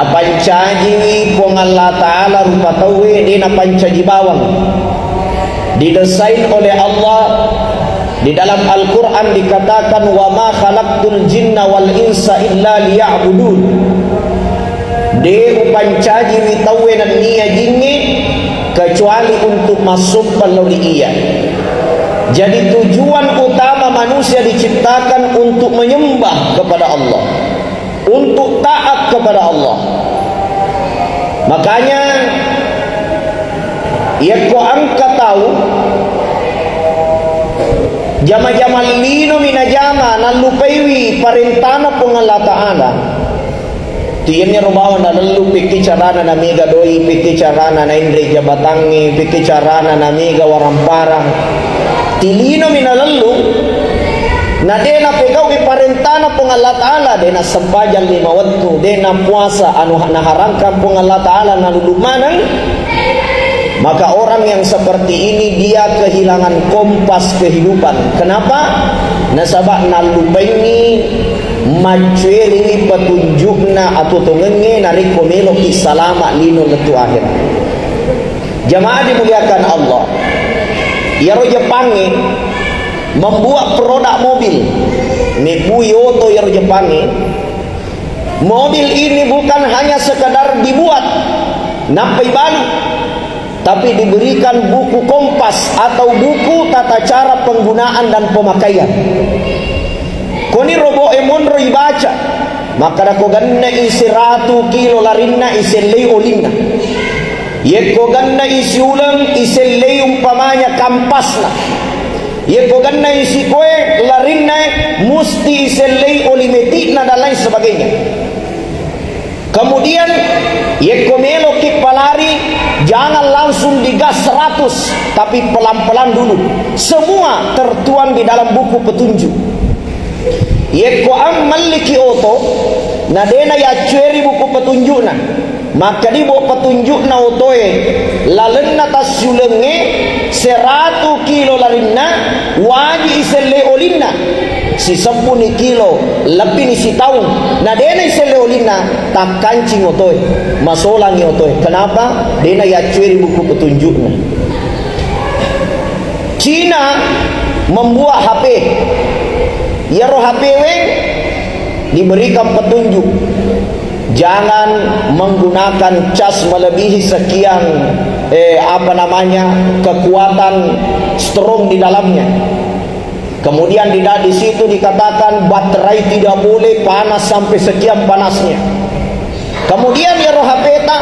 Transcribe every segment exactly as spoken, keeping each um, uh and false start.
Napancajiwi Puang Allah Ta'ala rupa tauwe, de napancaji bawang. Didesain oleh Allah. Di dalam Al-Quran dikatakan, "Wa ma khalaqtul jinna wal insa illa liya'budun." De upancajiwi tauwe nennia jingnge kecuali untuk massompa lao ri Iyya. Jadi, tujuan utama manusia diciptakan untuk menyembah kepada Allah, untuk taat kepada Allah. Makanya, yekko engka tau jama-jama linomi najama, nallupaiwi parentana Puang Allah Ta'ala, tu iyanaro bawang nalellu, pekki carana namega doi, pekki carana naenre jabatangnge, pekki carana namega warang-parang. Tilinomi nalellu, na de napegau'i parentana Puang Allah Ta'ala, de nassempajang lima wettu, de napuasa anu ha-, naharangkan Puang Allah Ta'ala, nalulu maneng, maka orang yang seperti ini dia kehilangan kompas kehidupan. Kenapa? Nasaba nallupaini maccueriwi petunjukna atuo-tuongengnge narekko meloki salama lino lettu akhirat. Jamaah dimuliakan Allah, iyaro Jepangnge membuat produk mobil, mebbu oto iyaro Jepangnge. Mobil ini bukan hanya sekedar dibuat, nappa ibalu, tapi diberikan buku kompas atau buku tata cara penggunaan dan pemakaian. Koni robo'e monro ibaca, makkada ko genne i siratu kilo larinna, isellei olinna. Yekko genne i siuleng, isellei umpamanya kampasna. Yekko genne i sikoe larinna, musti isellei oli meti'na dan lain sebagainya. Kemudian, yekko meloki palari, jangan langsung digas seratus, tapi pelan-pelan dulu. Semua tertuang di dalam buku petunjuk. Yekko ammelliki oto, na dena yaccueri buku petunjukna, makkadibo petunjukna otoe, lalenna tassiulengnge, seratu kilo larinna, waji iselle olinna. Sisebbuni kilo, lebbini sitaung, na dena iselle olinna, takkancing otoe, masolangi otoe. Kenapa? Dena yaccueri buku petunjukna. Cina membuat H P. Iyaro H P we diberikan petunjuk, jangan menggunakan cas melebihi sekian, eh, apa namanya, kekuatan strong di dalamnya. Kemudian di, di situ dikatakan baterai tidak boleh panas sampai sekian panasnya. Kemudian iyaro H P ta,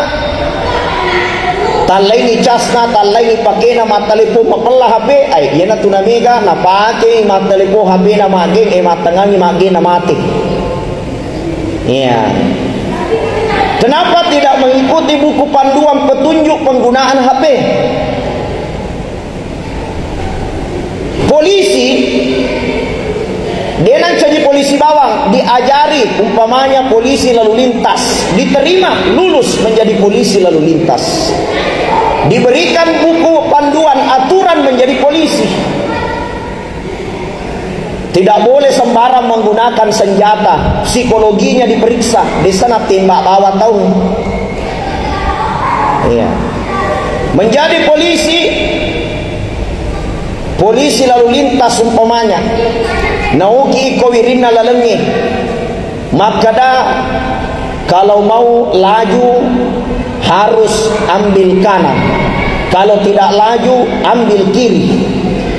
tallaini casna, tallaini pakena mattelepon, mapella H P, ai, iyanatu namega napakei mattelepon H P na maggeng, eh, mattengngangi maggeng na mate. Iya. Kenapa tidak mengikuti buku panduan petunjuk penggunaan H P? Polisi, de nancaji polisi bawang, diajari, umpamanya polisi lalu lintas, diterima, lulus menjadi polisi lalu lintas. Diberikan buku panduan aturan menjadi polisi. Tidak boleh sembarang menggunakan senjata, psikologinya diperiksa, de sana tembak bawang tau. Iya. Menjadi polisi, polisi lalu lintas umpamanya, naoki ko wirinna lalengnge, makkada, kalau mau laju harus ambil kanan, kalau tidak laju ambil kiri.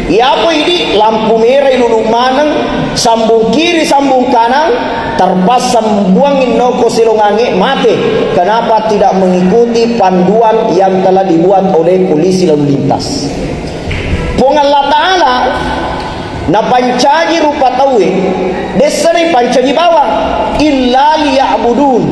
Iyapo idi lampu merah ilulu maneng, sambung kiri, sambung kanan, terpaksa buang innoko silongange, mate. Kenapa tidak mengikuti panduan yang telah dibuat oleh polisi lalu lintas? Puang Allah Ta'ala napancaji rupa tauwe, dessana ipancaji bawang, illa liya'budun.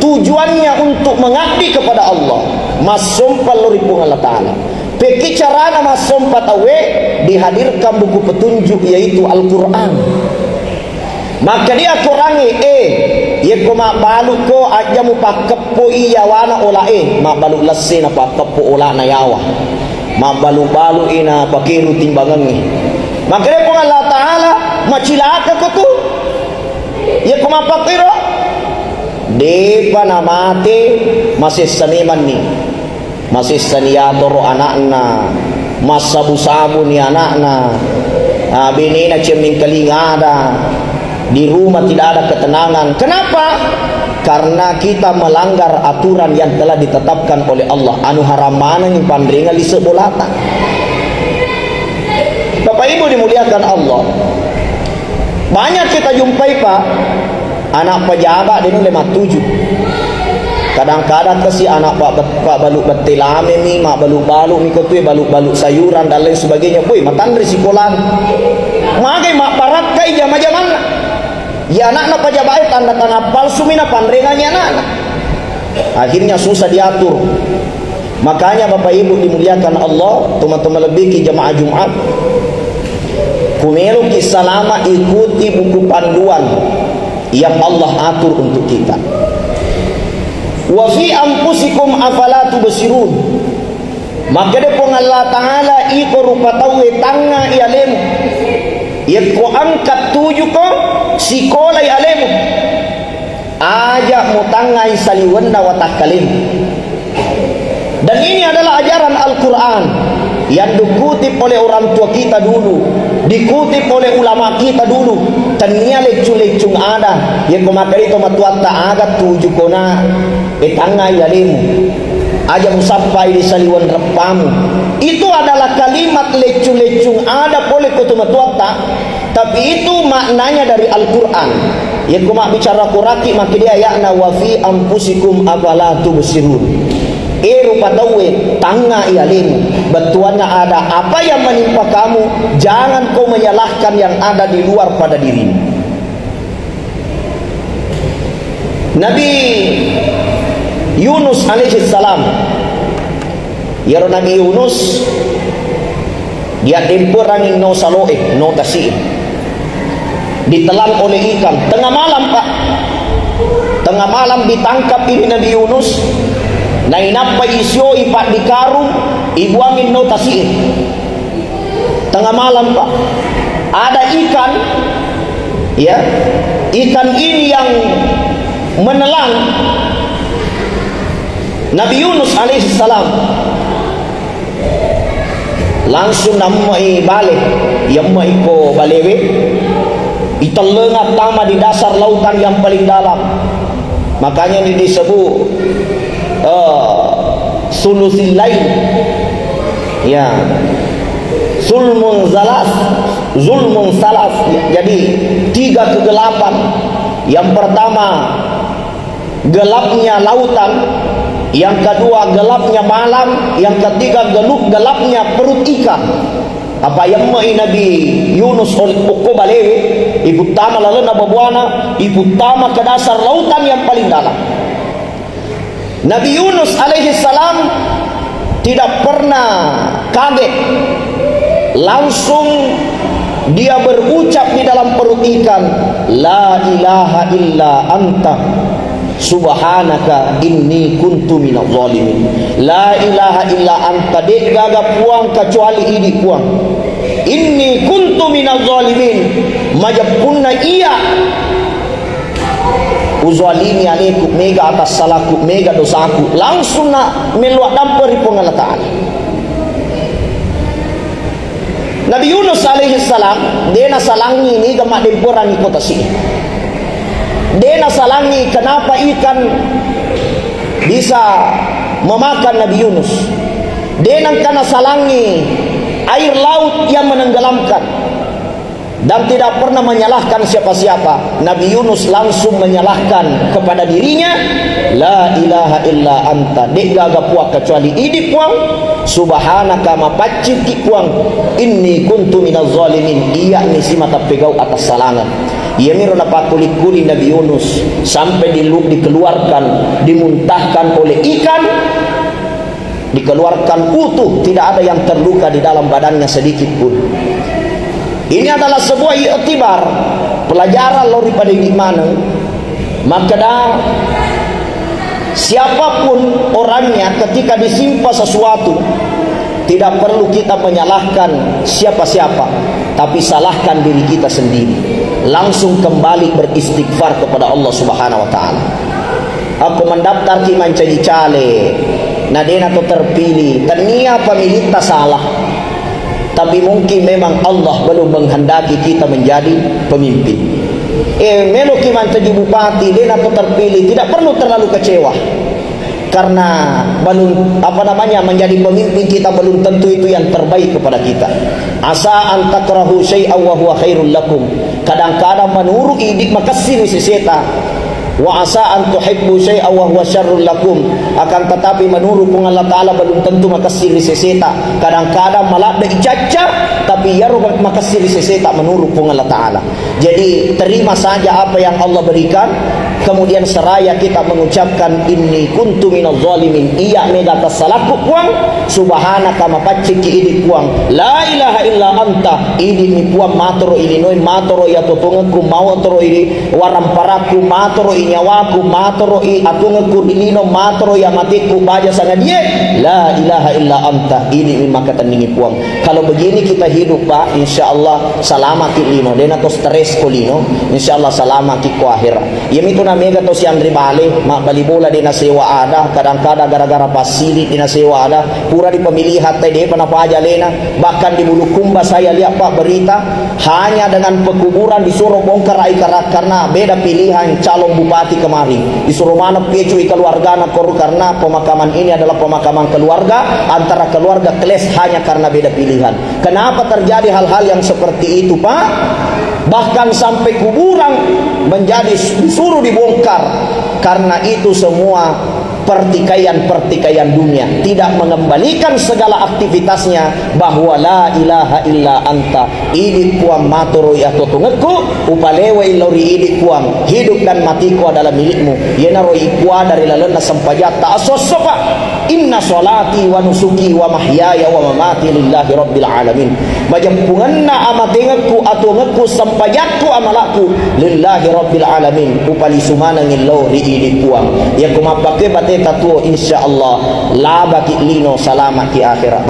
Tujuannya untuk mengabdi kepada Allah, massompa lao ri Puang Allah Ta'ala. Pekki carana massompa tauwe, dihadirkan buku petunjuk, yaitu Al-Quran. Makkedai akorangnge, eh, yekko mabbalukko, ajja mupakkeppo'i yawana ola'e, mabbalu lesse napakkeppo ola'na yawa. Mabbalu-balu'i napakeru timbangengnge. Makkedai Puang Allah Ta'ala, macilakako tu. Yekko mappakkiro, De'pa namate, masessa memanni. Masessani yatoro ana'na, massabu-sabuni ana'na, ah, benena cemmengkalinga ada, di rumah tidak ada ketenangan. Kenapa? Karena kita melanggar aturan yang telah ditetapkan oleh Allah. Anu haram manengngi panrengang lise bolata. Bapak Ibu dimuliakan Allah, banyak kita jumpai, Pak, anak pejabat de nulle mattuju. Kadang-kadang kasi anak pak, pak balu bette lame mi, mak balu-balu mi kotue, balu-balu sayuran dan lain sebagainya. Woi, matanre sikola. Magai mak barakkai jama-jamanna. Ya anakna pejabat e tanda tangan palsu mi na panrengangi anakna. Akhirnya susah diatur. Makanya Bapak Ibu dimuliakan Allah, teman-teman lebih ki jamaah Jumat, kumeloki salama ikuti buku panduan yang Allah atur untuk kita. Wa fi anfusikum afala tubsirun. Makkeda Puang Allah Ta'ala, iko rupa tauwe tangnga i alemu. Yekko angkat tujuko, sikolai alemu. Aja mutangngai saliwenna watakkalemu. Dan ini adalah ajaran Al-Quran yang dikutip oleh orang tua kita dulu, dikutip oleh ulama kita dulu. Tennia leccu-leccung ada, yekko makkeda to matuatta, aga tujuko na, e tangngai alemu. Aja musappai di saliweng reppamu. Itu adalah kalimat leccu-leccung ada pole ko to matuatta. Tapi itu maknanya dari Al-Quran. Yekko mabbicara Quraki, makkeda ayatna, "Wa fi anfusikum afala tubsirun." E rupa tauwe, tangnga i alemu. Bettuanna ada apa yang menimpa kamu, jangan kau menyalahkan yang ada di luar pada dirimu. Nabi Yunus alaihi salam, iyaro Nabi Yunus diaddemperangi no saloe, no tasi'e. Ditelan oleh ikan. Tengah malam, Pak. Tengah malam ditangkap ini Nabi Yunus. Nainappa isioi, Pak, di karung, ibuangi no tasi'e. Tengah malam, Pak. Ada ikan, ya. Ikan ini yang menelan Nabi Yunus alaihissalam. Langsung namme'i bale, yamme'i ko balewe, itellenga tama di dasar lautan yang paling dalam. Makanya ini disebut, eh, sulusil lail. Ya. Zulmun zalas, zulmun salas. Jadi, tiga kegelapan. Yang pertama, gelapnya lautan, yang kedua gelapnya malam, yang ketiga gelu-, gelapnya perut ikan. Apa yamme'i Nabi Yunus ol-, okko balewe, iputtama lalenna babuana, iputtama ke dasar lautan yang paling dalam. Nabi Yunus alaihissalam tidak pernah kaget. Langsung dia berucap di dalam perut ikan, "La ilaha illa anta, subhanaka inni kuntu minadh dhalimin." La ilaha illa anta, de'gaga puang kecuali idi Puang. Inni kuntu minadh dhalimin, majeppunna iya uzalimi aleku, mega atas salaku, mega dosaku, langsung na melua dampe ri Puang Allah Ta'ala. Nabi Yunus alaihissalam, de nasalangi niga maddemperangi kota si. De nasalangi kenapa ikan bisa memakan Nabi Yunus. De nengka nasalangi air laut yang menenggelamkan. Dan tidak pernah menyalahkan siapa-siapa. Nabi Yunus langsung menyalahkan kepada dirinya, "La ilaha illa anta, de'gaga puang kecuali idi Puang, subhanaka, mapaccingki Puang, inni kuntu minadh dhalimin, iya'ni simata pegau atassalangeng." Iyamiro napakkuli-kuli Nabi Yunus sampai dilu-, dikeluarkan, dimuntahkan oleh ikan. Dikeluarkan utuh, tidak ada yang terluka di dalam badannya sedikit pun. Ini adalah sebuah iktibar, pelajaran lao ri pada idi maneng. Makkeda, siapapun orangnya, ketika disimpa sesuatu, tidak perlu kita menyalahkan siapa-siapa, tapi salahkan diri kita sendiri. Langsung kembali beristighfar kepada Allah Subhanahu wa Ta'ala. Akko mendaftarki mancaji caleg, na dena to terpilih, tania pemilitta salah. Tapi mungkin memang Allah belum menghendaki kita menjadi pemimpin. Eh, meloki mancaji bupati, dena to terpilih, tidak perlu terlalu kecewa. Karena belum, apa namanya, menjadi pemimpin kita belum tentu itu yang terbaik kepada kita. Asa an takrahu syai'an wa huwa khairul lakum. Kadang-kadang menurut idi makessing ri seseta. Wa asa an tuhibbu syai'an wa huwa syarrul lakum. Akan tetapi menurut Puang Allah Ta'ala belum tentu makessing ri seseta. Kadang-kadang maladde icacca, tapi iyaro makessing ri seseta menurut Puang Allah Ta'ala. Jadi terima saja apa yang Allah berikan. Kemudian seraya kita mengucapkan, "Inni kuntu minaz zalimin." Iya mega tassalakku Puang, subhanaka mapacciki idi Puang. La ilaha illa anta, idi mi Puang matoro ilinoe, matoro iya totongekku, matoro idi waramparakku, matoro i nyawaku, matoro i atungekku ri lino, matoro i amatekku baja sangadie. La ilaha illa anta, idi mi makatenningi Puang. Kalau begini kita hidup, Pak, insya Allah salamaki lino, dena to stres ko lino, insya Allah salamaki ko akhirat. Iyamitu na mega to sianri bale, mabbali bola de nasewa ada, kadang-kadang gara-gara passili de nasewa ada, pura di pemilihan tai depa napaja alena, bahkan di Bulukumba saya lihat, Pak, berita, hanya dengan pekuburan disuruh bongkar ai kara-, karena beda pilihan calon bupati kemarin. Disuruh maneng pecui keluargana kor-, karena pemakaman ini adalah pemakaman keluarga, antara keluarga kles hanya karena beda pilihan. Kenapa terjadi hal-hal yang seperti itu, Pak? Bahkan sampai kuburan menjadi disuruh dibongkar. Karena itu semua pertikaian-pertikaian dunia tidak mengembalikan segala aktivitasnya bahwa la ilaha illa anta, idi Puang matoro i atotongekku, upalewe lao ri idi Puang, hidup dan matiku adalah milikmu. Iyanaro ikua dari lalenna sempajatta asosso, Pak. Inna salati wa nusuki wa mahyaya wa mamati lillahi rabbil alamin. Majeppungenna amatengekku, atongekku, sempajakku, amalakku lillahi rabbil alamin. Upalisu manengngi lao ri idi Puang. Yakko mappakke bateta tuo, insya Allah labaki lino, salamaki akhirat.